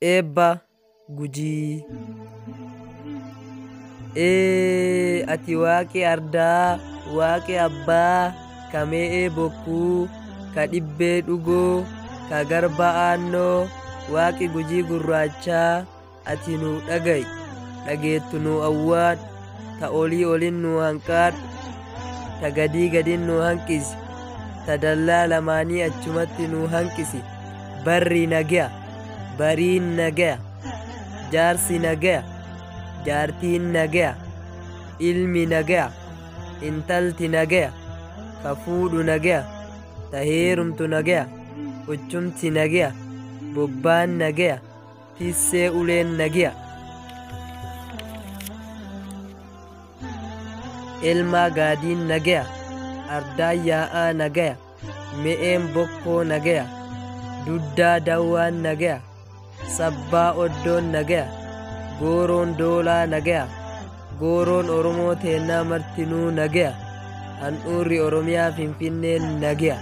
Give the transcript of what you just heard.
Eebba Gujii. Ee ati waaqi ardaa, waaqi abbaa, ka me'ee bokkuu, ka dhibbee dhugoo, ka garba aannoo, waaqi Gujii gurraachaa, ati nuu dhaga'i, dhageettu nuu awwaadhu, ta olii olin nuu hanqaadhu, ta gadii gadin nuu hanqisi, ta dallaa lamaanii achumatti nuu hanqisi. Barri nagaya, bariin nagaya, jaarsi nagaya, jaartiin nagaya, ilmi nagaya, intalti nagaya, ka fuudhu nagaya, ta heerumtu nagaya, uchumti nagaya, bobbaan nagaya, tissee uleen nagaya. Elmaa gaadiin nagaya, ardaan yaa'aa nagaya, me'een bokkoo nagaya, duddaa dawwaan nagaya, sabbaa oddoon nagaya, gooroon doolaa nagaya, gooroon Oromoo teennaa martinuu nagaya, handhuurri Oromiyaa Finfinneen nagaya.